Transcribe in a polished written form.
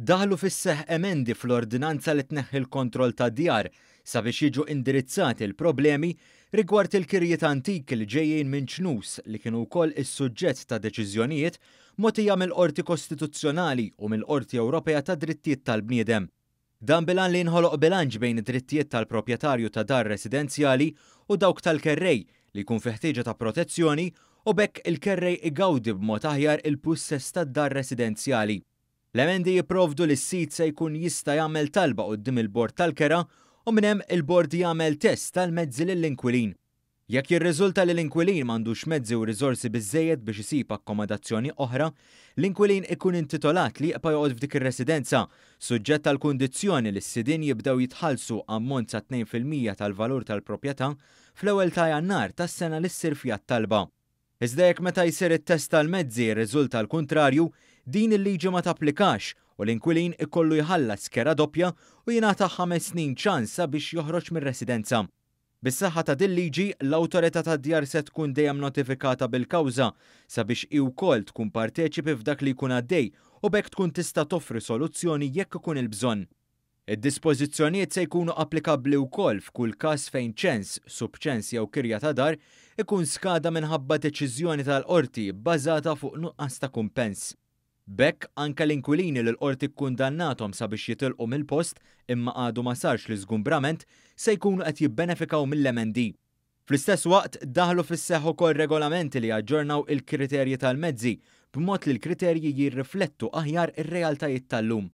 Daħlu fis-seħħ emendi fl-Ordinanza li tneħħi l-kontroll tad-djar sabiex jiġu indirizzati l-problemi rigward il-kirjiet antiki li ġejjin minn ċnus li kienu wkoll is-suġġett ta' deċiżjonijiet mogħtija mill-Qorti Kostituzzjonali u mill-Qorti Ewropea tad-Drittijiet tal-Bniedem. Dan bil-għan li jinħoloq bilanċ bejn id-drittijiet tal-proprjetarju ta' dar residenzjali u dawk tal-kerrej li jkun fi ħtieġa ta' protezzjoni u b'hekk il-kerrej igawdi b'mod aħjar il-pussess tad-dar residenzjali. L-emendi jipprovdu li s-sid se jkun jista' jagħmel talba quddiem il-Bord tal-Kera u minn hemm il-bord jagħmel test tal-mezzi lill-inkwilin. Jekk jirriżulta li l-inkwilin m'għandux mezzi u riżorsi biżżejjed biex isib akkomodazzjoni oħra, l-inkwilin ikun intitolat li jibqa' joqgħod f'dik ir-residenza, suġġett għall-kundizzjoni li s-sidien jibdew jitħallsu ammont sa 2% tal-valur tal-proprjetà fl-ewwel ta' Jannar tas-sena li ssir fiha t-talba. Iżda jekk meta jsir it-test tal-mezzi jirriżulta l-kuntrarju, din il-liġi ma tapplikax u l-inkwilin ikollu jħallas kera doppja u jingħata 5 snin ċans sabiex joħroġ mir-residenza. Bis-saħħa ta' din liġi, l-awtorità tad-djar se tkun dejjem notifikata bil-kawża sabiex hi wkoll tkun parteċipi f'dak li jkun għaddej u b'hekk tkun tista' toffri soluzzjoni jekk ikun il-bżonn. Id-dispożizzjonijiet se jkunu applikabbli wkoll f'kull każ fejn ċens, subċens jew kirja ta' dar ikun skada minħabba deċiżjoni tal-qorti bbażata fuq nuqqas ta' kumpens. B'hekk anke l-inkwilini li l-qorti kkundannathom sabiex jitilqu mill-post imma għadu ma sarx l-iżgumbrament se jkunu qed jibbenefikaw mill-emendi. Fl-istess waqt daħlu fis-seħħ ukoll regolamenti li jaġġornaw il-kriterji tal-mezzi b'mod li l-kriterji jirriflettu aħjar ir-realtajiet tal-lum.